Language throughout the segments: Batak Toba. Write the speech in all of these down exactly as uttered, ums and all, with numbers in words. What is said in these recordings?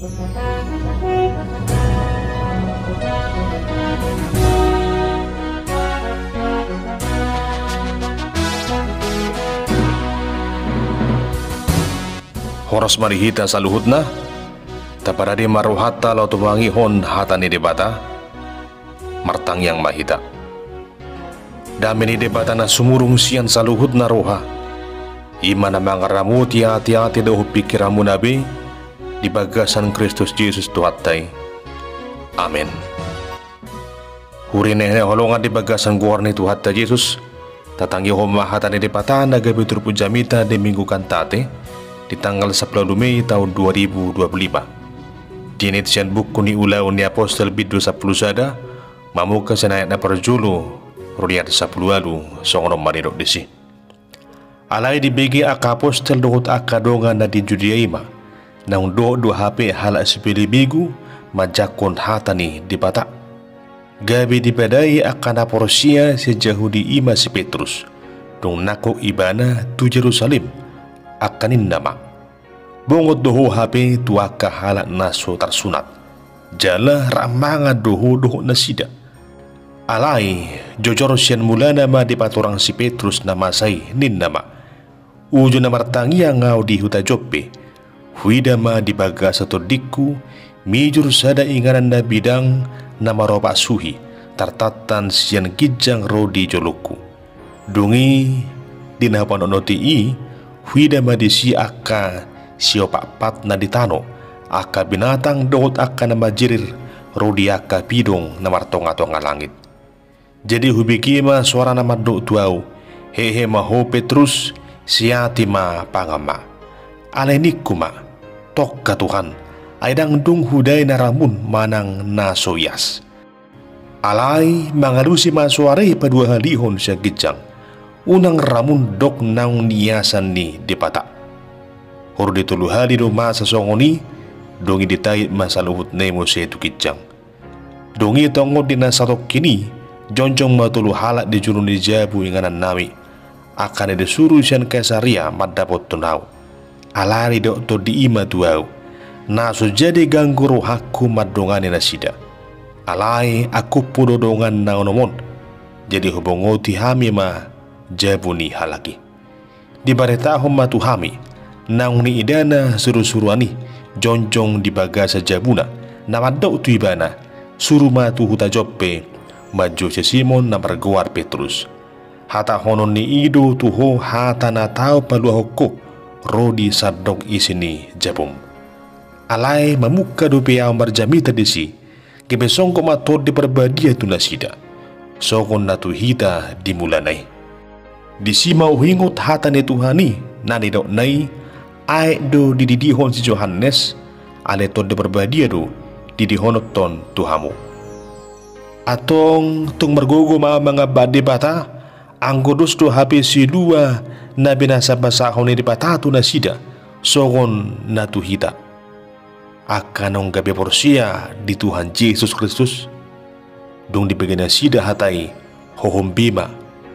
Horas ma di hita saluhutna. Taparade ma rohanta laho tumangihon hata ni Debata. Martangiang ma hita. Dame ni Debata na sumurung sian saluhutna roha, i ma na mangaramoti ateate dohot pingkiranmuna be di bagasan Kristus Jesus Tuhanta i. Amen. Huria na hinaholongan di bagasan goar ni Tuhanta Jesus, tatangihon ma hata ni Debata na gabe turpuk jamita di Minggu Kantate, di tanggal sampulu ualu Mei taon dua ribu dua pulu lima. Dienet sian buku ni Ulaon ni Apostel bindu sampulu sada, mamungka sian ayat na parjolo ro di ayat sampulu ualu, songon on ma didok disi. Alai dibege angka apostel dohot angka dongan na di Judea i ma, naung dohot do hape halak sipelebegu manjangkon hata ni Debata. Gabe dipadai angka na porsea sian Jahudi i ma si Petrus, dung nangkok ibana tu Jerusalem, angka ninna ma: Bongot do ho hape tu angka halak na so tarsunat, jala rap mangan do ho dohot nasida. Alai jojor sian mulana ma dipatorang si Petrus na masa i, ninna ma: Uju na martangiang ahu di huta Joppe, huida ma di bagasan tondingku mijur sada inganan na bidang na maropak suhi, tartantan sian ginjang ro di jolongku. Dung i, di na hupanotnoti i, huida ma disi angka siopatpatna di tano, angka binatang dohot angka na majirir ro di angka pidong na martongatonga langit. Jadi hubege ma soara na mandok tu ahu: Hehe ma ho Petrus, siati ma, pangan ma. Alai ningku ma: Tongka Tuhan, ai ndang dung hudai na ramun manang na so ias. Alai mangalusi ma soara i paduahalihon sian ginjang: Unang ramun dok naung niiasan ni Debata. Ro di tolu hali do masa songon i, dung i ditait ma saluhutna i muse tu ginjang. Dung i tongon di na satongkin i, jongjong ma tolu halak di julu ni jabu inganannami, angka na disuru sian Kaisarea mandapothon ahu. Alai didok tondi i ma tu ahu: Na so jadi ganggu rohangku mandongani nasida. Alai angkup do dongan na onom on, jadi hubongoti hami ma jabu ni halak i. Dibaritahon ma tu hami naung niidana surusuruan i jongjong di bagasan jabuna, na mandok tu ibana: Suru ma tu huta Joppe manjou si Simon na margoar Petrus. Hatahonon ni i do tu ho hata na tau paluahon ho ro di sandok isi ni jabum. Alai mamungka dope ahu marjamita disi, gabe songgop ma Tondi Parbadia tu nasida, songon na tu hita di mulana i. Disi ma huingot hata ni Tuhan i na nidokna i: Aek do dididihon si Johannes, alai Tondi Parbadia do didihononhon tu hamu. Antong tung margogo ma ahu mangambaon Debata, anggo dos do hape silua na binasabasahon ni Debata tu nasida, songon na tu hita, angka naung gabe porsea di Tuhan Jesus Kristus? Dung dibege nasida hata i, hohom be ma,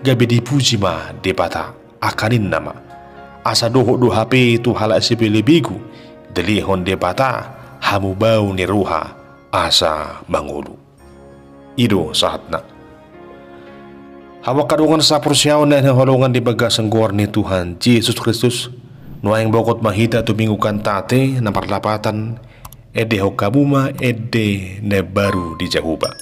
gabe dipuji ma Debata, angka ninna ma: Asa dohot do hape tu halak sipelebegu dilehon Debata hamubau ni roha asa mangolu. I do sahatna. Hamu angka dongan saporseaon na hinaholongan di bagasan goar ni Tuhan Jesus Kristus, nuaeng bongot ma hita tu Minggu Kantate na marlapatan Endehon hamu ma ende na baru di Jahowa.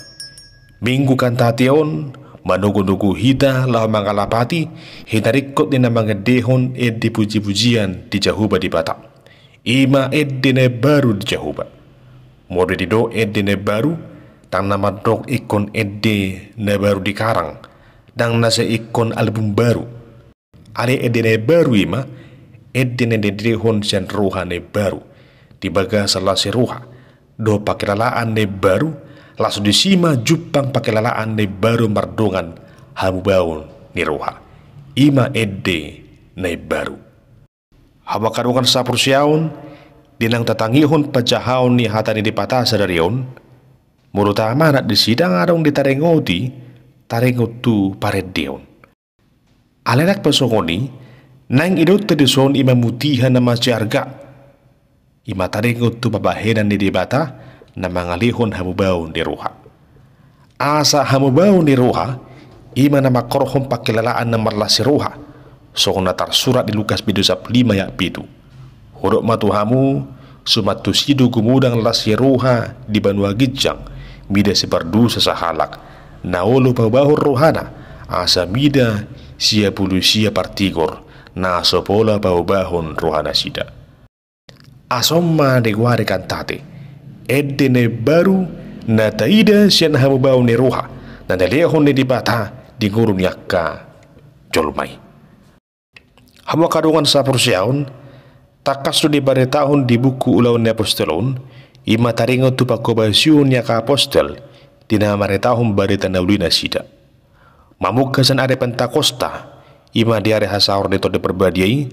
Minggu Kantate on manogunogu hita laho mangalapati hinaringkot ni na mangendehon ende pujipujian di Jahowa Debata. I ma ende na baru di Jahowa. Molo didok ende na baru, ndang na mandok ingkon ende na baru dikarang, ndang na sai ingkon album baru. Alai ende na baru i ma ende na niendehon sian roha na baru, di bagasan las ni roha dohot pangkilalaan na baru, laos disi ma jumpang pangkilalaan na baru mardongan hamubaon ni roha. I ma ende na baru. Hamu angka dongan saporseaon, di naung tatangihon panjahaon ni hata ni Debata sadari on, molo taamanat disi ndang adong ditaringoti taringot tu parendeon. Alai nang pe songon i, naeng idaonta dison i ma mutiha na mansai arga. I ma taringot tu pambahenan ni Debata na mangalehon hamubaon ni roha. Asa hamubaon ni roha, i ma na mangkorhon pangkilalaan na marlas ni roha, songon na tarsurat di Lukas bindu sampulu lima ayat pitu. Hudok ma tu hamu, suman tusi do gumodang las ni roha di banua ginjang, mida sipardosa sahalak, na olo paubahon rohana, asa mida sia pulu sia partigor, na so pola paubahon rohanasida. Asa on ma di goari kantate, ende na imbaru na taida sian hamubaon ni roha, na nilehon ni Debata di ngolu ni angka jolma i. Hamu angka dongan saporseaon, tangkas do dibaritahon di buku Ulaon ni Apostel on, i ma taringot tu pangkobasion ni angka apostel, di na maritahon barita na uli nasida. Mamungka sian ari Pentakosta, i ma di ari hasaor ni Tondi Parbadia i,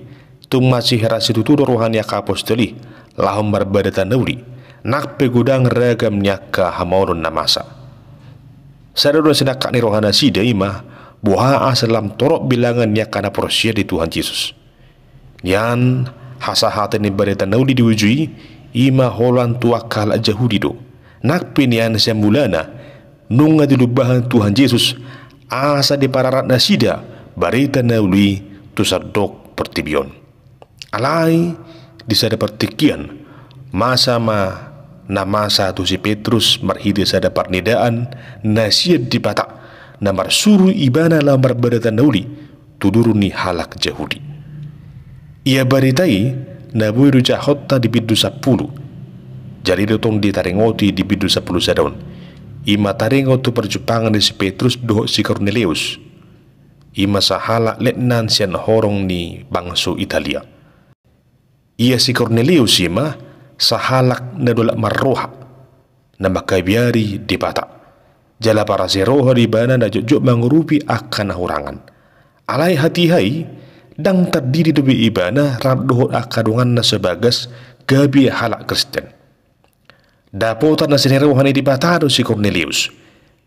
tung masihar situtu do roha ni angka apostel i, laho marbarita na uli, nang pe godang ragam ni angka hamaolon na masa. Sada do sinangkap ni rohanasida i ma, boha asa lam torop bilangan ni angka na porsea di Tuhan Jesus. Nian hasahatan ni barita na uli di uju i, i ma holan tu angka halak Jahudi do. Nang pe nian sian mulana, nunga dilumbahan Tuhan Jesus, asa dipararat nasida barita na uli tu sandok portibi on. Alai, di sada partingkian, masa ma na masa tu si Petrus marhite sada parnidaan na sian Debata, na marsuru ibana laho marbarita na uli, tu duru ni halak Jahudi. Ia barita i, na boi do jahonta di bindu sampulu. Jala i do tong ditaringoti di bindu sampulu sada on. I ma taringot tu parjumpangan ni si Petrus dohot si Kornelius. I ma sahalak letnan sian horong ni bangso Italia. Ia si Kornelius i ma sahalak na dolok marroha, na mangkabiari Debata. Jala parasi roha do ibana na jotjot mangurupi angka na hurangan. Alai hatiha i, ndang tardidi dope ibana rap dohot angka donganna sabagas gabe halak Kristen. Dapotan asi ni roha ni Debata do si Kornelius.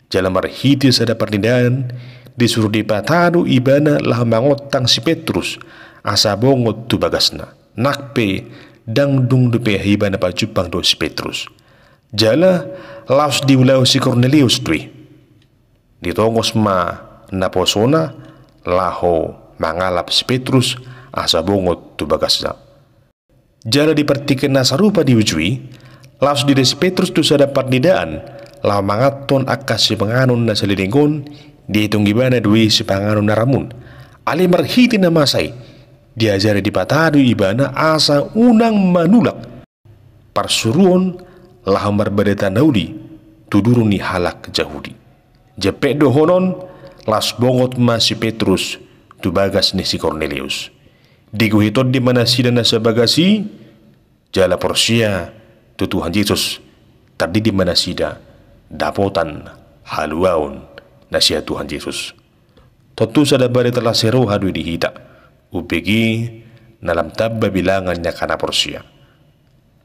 Jala marhite sada parnidaan, disuru Debata do ibana laho mangontang si Petrus, asa bongot tu bagasna. Nang pe ndang dung dope ibana pajumpang dohot si Petrus. Jala laos diulahon si Kornelius do i. Ditongos ma naposona laho mangalap si Petrus asa bongot tu bagasna. Jala di partingkian na sarupa di uju i, laos diida si Petrus tu sada parnidaan, laho manganhon angka sipanganon na saleleng on, diitung ibana do i sipanganon na ramun. Alai marhite na masa i, diajari Debata do ibana asa unang manulak parsuruon laho marbarita na uli tu duru ni halak Jahudi. Jempek dohonon, laos bongot ma si Petrus tu bagas ni si Kornelius. Digohi Tondi ma nasida na sabagas i, jala porsea tu Tuhan Jesus, tardidi ma nasida dapotan haluaon na sian Tuhan Jesus. Tontu sada barita las ni roha do i di hita, umbege na lam tamba bilangan ni angka na porsea.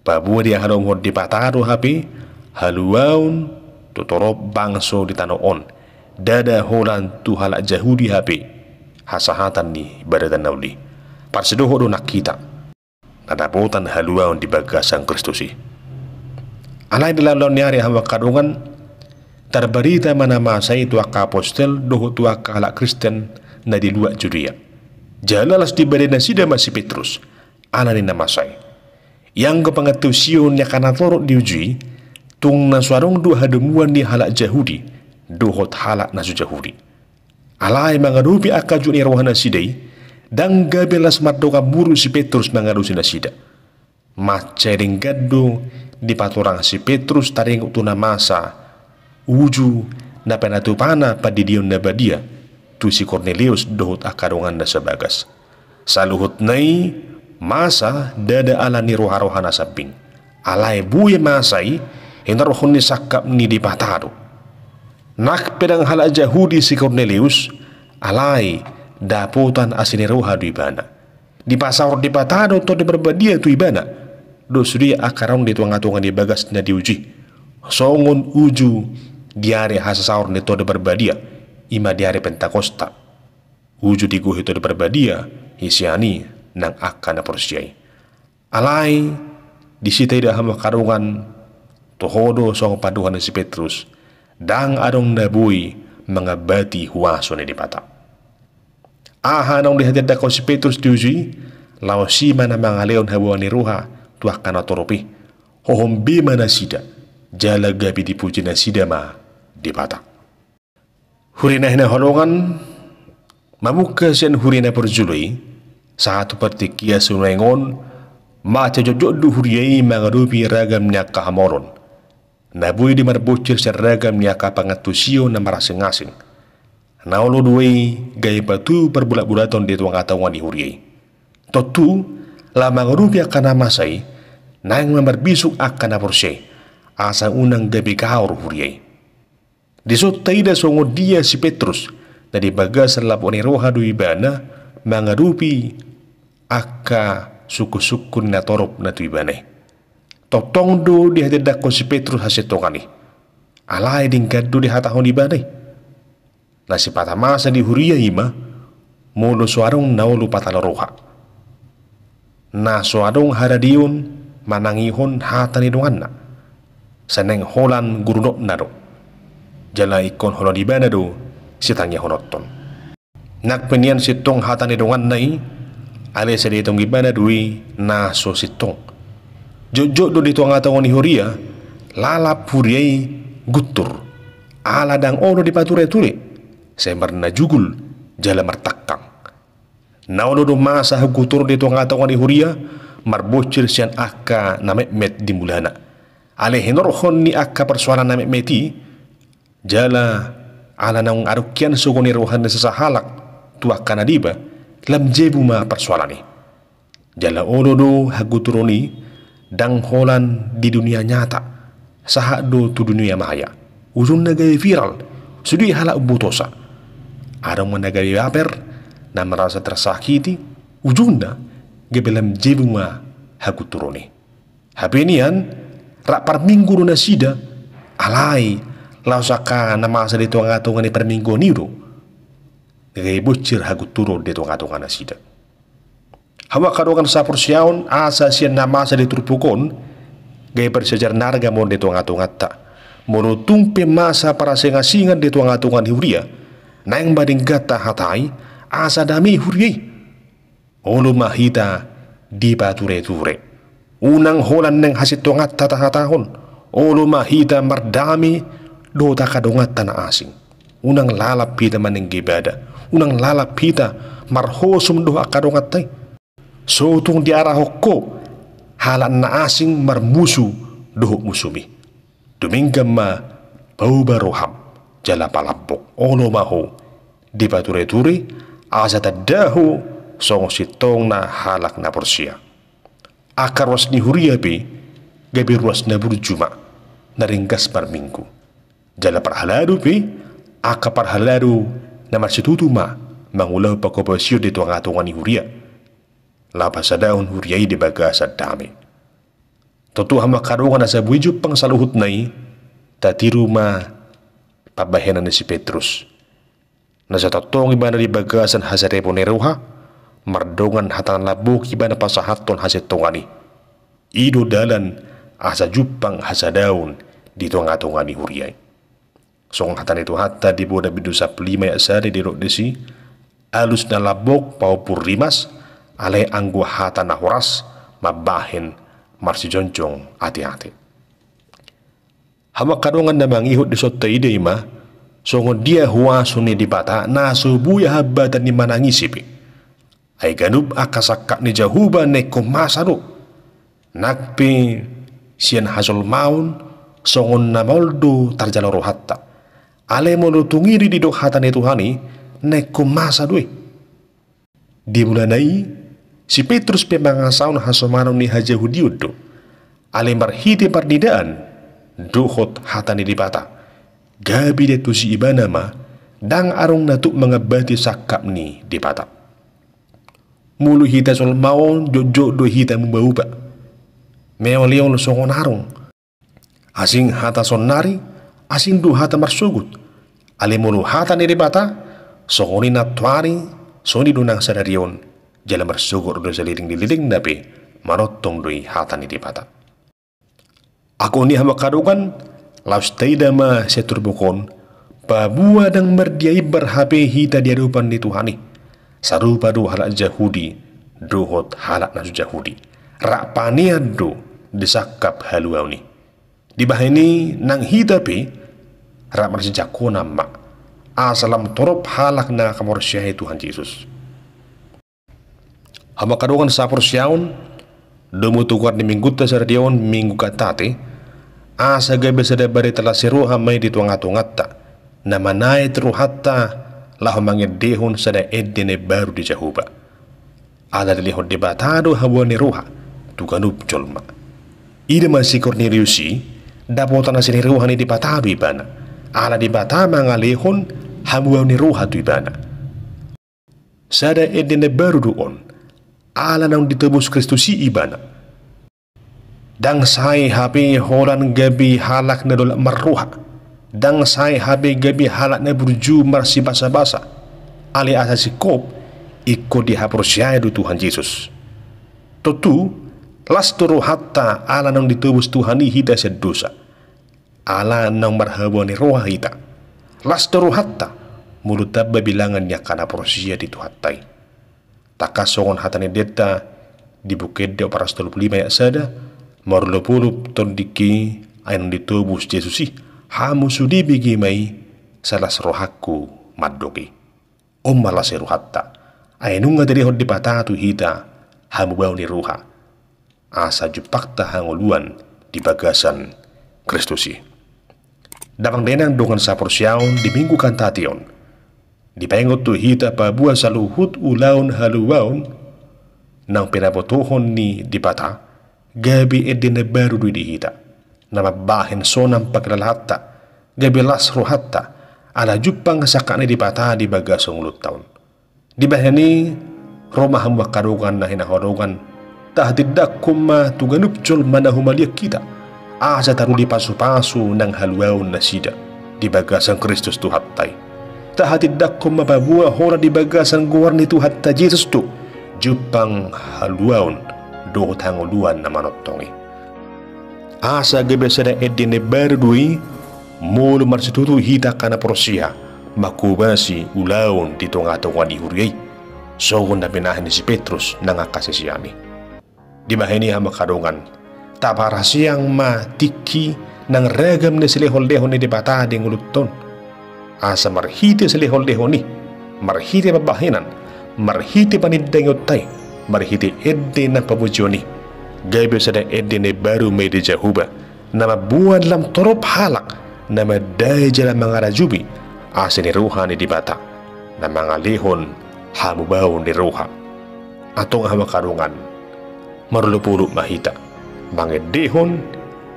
Paboa dihadomuhon Debata do hape haluaon tu torop bangso di tano on, ndada holan tu halak Jahudi hape hasahatan ni barita na uli. Parsidohot do nang hita na dapotan haluaon di bagasan Kristus i. Alai di laon-laon ni ari, hamu angka dongan, tarbarita ma na masa i tu angka apostel dohot tu angka halak Kristen na di luat Judea. Jala laos dibahen nasida ma si Petrus, ala ni na masa i. Ianggo pangantusion ni angka na torop di uju i, tung na so adong do hadomuan ni halak Jahudi dohot halak na so Jahudi. Alai mangadopi angka jut ni roha nasida i, ndang gabe las mardongan muruk si Petrus mangalusi nasida. Mansai denggan do dipatorang si Petrus taringot tu na masa uju na pinatupana pandidion na badia tu si Kornelius dohot angka donganna sabagas. Saluhutna i masa ndada ala ni roha-roha na sambing. Alai boi masa i hinorhon ni sangkap ni Debata do. Nang pe ndang halak Jahudi si Kornelius, alai dapotan asi ni roha do ibana. Dipasaor Debata do Tondi Parbadia tu ibana. Dohot sude angka na adong di tonga-tonga ni bagasna di uju i. Songon uju di ari hasasaor ni Tondi Parbadia, i ma di ari Pentakosta. Uju digohi Tondi Parbadia sian i nang angka na porsea i. Alai Disi taida hamu angka dongan, toho do songon pandohan ni si Petrus, ndang adong na boi mangambati huaso ni Debata. Aha naung dihatindangkon si Petrus di uju i? Laos i ma na mangalehon haboan ni roha tu angka na torop i, hohom be ma nasida, jala gabe dipuji nasida ma Debata. Huria na hinaholongan, mamungka sian huria na parjolo i, sahat tu partingkian sinuaeng on, mansai jotjot do huria i mangadopi ragam ni angka hamaolon. Na boi do i marbonsir sian ragam ni angka pangantusion na marasingasing. Na olo do i gabe batu parbulatbulaton di tongatonga ni huria i. Tontu, laho mangadopi angka na masa i, naeng ma marbisuk angka na porsea i, asa unang gabe gaor huria i. Dison taida songon dia si Petrus, na di bagasan lapok ni roha do ibana mangadopi angka sungkunsungkun na torop na tu ibana i. Tongtong do dihatindangkon si Petrus hasintongan i. Alai denggan do dihatahon ibana i. Na sipata masa di huria i ma, molo so adong na olo patalo roha, na so adong haradeon manangihon hata ni donganna, sai naeng holan gurunotna do. Jala ingkon holan ibana do sitangihononhon. Nang pe nian sintong hata ni donganna i, alai sai dietong ibana do i na so sintong. Jotjot do di tongatonga ni huria, lalap huria i guntur. Ala ndang olo dipatureture, sai marnajugul jala martangkang. Na olo do masa hagunturon di tongatonga ni huria, marbonsir sian angka na metmet di mulana. Alai hinorhon ni angka parsoalan na metmet i, jala ala naung adong hian sogo ni roha ni sasahalak tu angka na deba, lam jebu ma parsoalan i. Jala olo do hagunturon i ndang holan di dunia nyata, sahat do tu dunia maya. Ujungna gabe viral, sude halak umbotosa. Adong ma na gabe baper, na merasa tersakiti, ujungna gabe lam jebu ma hagunturon i. Hape nian, rap parminggu do nasida, alai laos angka na masa di tongatonga ni parmingguon i do gabe bonsir hagunturon di tongatonga nasida. Hamu angka dongan saporseaon, asa sian na masa di turpuk on, gabe parsiajaran na arga ma on di tongatonganta. Molo tung pe masa parasingasingan di tongatonga ni huria, naeng ma denggan tahatai, asa dame huria i. Olo ma hita dipatureture. Unang holan naeng hasintonganta tahatahon. Olo ma hita mardame dohot angka donganta na asing. Unang lalap hita manengge bada. Unang lalap hita marhosum dohot angka donganta i. So tung diarahon ho halak na asing marmusu dohot musum i. Dumenggan ma paoba roham, jala palambok. Olo ma ho dipatureture, asa tanda ho songon sintongna halak na porsea. Angka ruas ni huria pe gabe ruas na burju ma, na ringgas marminggu. Jala parhalado pe, angka parhalado na marsitutu ma mangulahon panghobasion di tongatonga ni huria, laho pasadahon huria i di bagasan dame. Tontu hamu angka dongan, asa boi jumpang saluhutna i, tatiru ma pambahenan ni si Petrus. Na so tongtong ibana di bagasan hasaripon ni roha, mardongan hata na lambok ibana pasahathon hasintongan i. I do dalan asa jumpang hasadaon di tongatonga ni huria i. Songon hata ni Tuhanta di Bona bindu sampulu lima ayat sada didok disi, alus na lambok paompur rimas, alai anggo hata na horas mambahen marsijongjong ateate. Hamu angka dongan, na mangihut dison taida i ma, songon dia huaso ni Debata na so boi hambatan ni manang ise pe. Ai ganup angka sangkap ni Jahowa na ingkon masa do. Nang pe sian hajolmaon songon na maol do tarjalo rohanta. Alai molo tung i do didok hata ni Tuhan i, na ingkon masa do i. Di mulana i, si Petrus pe mangasahon hasomanon ni hajahudion do. Alai marhite parnidaan dohot hata ni Debata, gabe diantusi ibana ma, ndang adong na tuk mangambati sangkap ni Debata. Molo hita jolma on jotjot do hita mubaoba, meoleol songon arung. Asing hata saonnari, asing do hata marsogot. Alai molo hata ni Debata, songon i nantoari, songon i do nang sadari on, jala marsogot do saleleng ni lelengna pe, manongtong do i hata ni Debata. Angkup ni i hamu angka dongan, laos taida ma sian turpuk on, paboa ndang mardia imbar hape hita di adopan ni Tuhan i. Sarupa do halak Jahudi dohot halak na so Jahudi. Rap panean do disangkap haluaon i. Dibahen i nang hita pe rap marsijangkonan ma, asa lam torop halak na mangkaporseai Tuhan Jesus. Hamu angka dongan sahaporseaon, domu tu goar ni minggunta sadari on, Minggu Kantate, asa gabe sada barita las ni roha ma i di tongatonganta, na manaet rohanta laho mangendehon sada ende na imbaru di Jahowa. Ala dilehon Debata do hamubaon ni roha tu ganup jolma. Ida ma si Kornelius i, dapotan asi ni roha ni Debata do ibana. Ala Debata mangalehon hamubaon ni roha tu ibana. Sada ende na imbaru do on, ala naung ditobus Kristus i ibana. Ndang sae hape holan gabe halak na dolok marroha. Ndang sae hape gabe halak na burju marsibasabasa. Alai asa singkop, ingkon dihaporseai do Tuhan Jesus. Tontu, las do rohanta ala naung ditobus Tuhan i hita sian dosa. Ala naung marhamubaon ni roha hita. Las do rohanta, molo tamba bilangan ni angka na porsea di Tuhanta i. Tangkas songon hata ni endenta di Buku Ende opat ratus tolu pulu lima ayat sada, marolopolop tondik i, ai naung ditobus Jesus i, hamu sude bege ma i, sai las rohangku mandok i. On ma las ni rohanta, ai nunga dilehon Debata tu hita hamubaon ni roha, asa jumpangta hangoluan di bagasan Kristus i. Damang dainang dongan sahaporseaon, di Minggu Kantate on, dipaingot tu hita paboa saluhut ulaon haluaon naung pinabotohon ni Debata, gabe ende na imbaru do i di hita, na mambahen sonang panghilalaanta, gabe las rohanta, ala jumpang sangkap ni Debata di bagasan ngolunta on. Dibahen i, ro ma hamu angka dongan na hinaholongan, tahatindangkon ma tu ganup jolma na humaliang hita, asa taruli pasupasu nang haluaon nasida di bagasan Kristus Tuhanta i. Tahatindangkon ma paboa holan di bagasan goar ni Tuhanta Jesus do jumpang haluaon dohot hangoluan na manongtong i. Asa gabe sada ende na imbaru do i, molo marsitutu hita angka na porsea, manghobasi ulaon di tongatonga ni huria i, songon na binahen ni si Petrus nang angka sisean i. Dibahen i hamu angka dongan, taparhaseang ma tingki nang ragam ni silehonlehon ni Debata di ngolunta on. Asa marhite silehonlehon i, marhite pambahenan, marhite panindangionta i, marhite ende nang pamujion i, gabe sada ende na imbaru ma i di Jahowa, na mamboan lam torop halak na mandai jala mangarajumi asi ni roha ni Debata, na mangalehon hamubaon ni roha. Antong hamu angka dongan, marolopolop ma hita mangendehon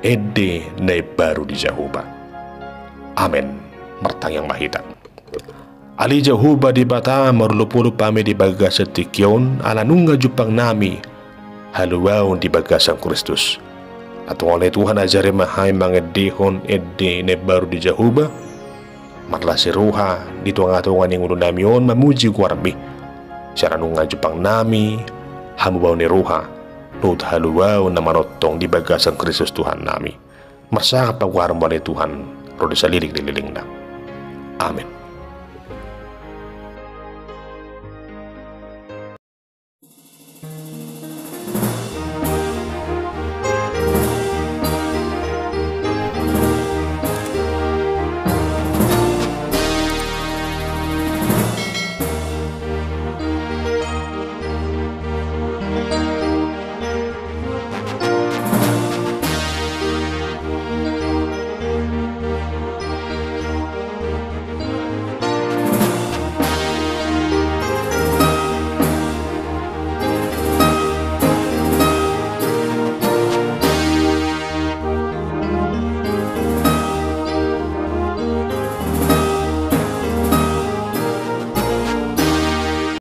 ende na imbaru di Jahowa. Amen. Martangiang ma hita. Ale Jahowa Debata, marolopolop hami di bagasan tingki on, ala nunga jumpang nami haluaon di bagasan Kristus. Antong ale Tuhan, ajari ma hami mangendehon ende na imbaru di Jahowa, marlas ni roha di tongatonga ni ngolu nami on mamuji goarmi. Sai ala nunga jumpang nami hamubaon ni roha dohot haluaon na manongtong di bagasan Kristus Tuhan nami. Marsangap ma goarmu ale Tuhan, ro di salelenglelengna. Amen.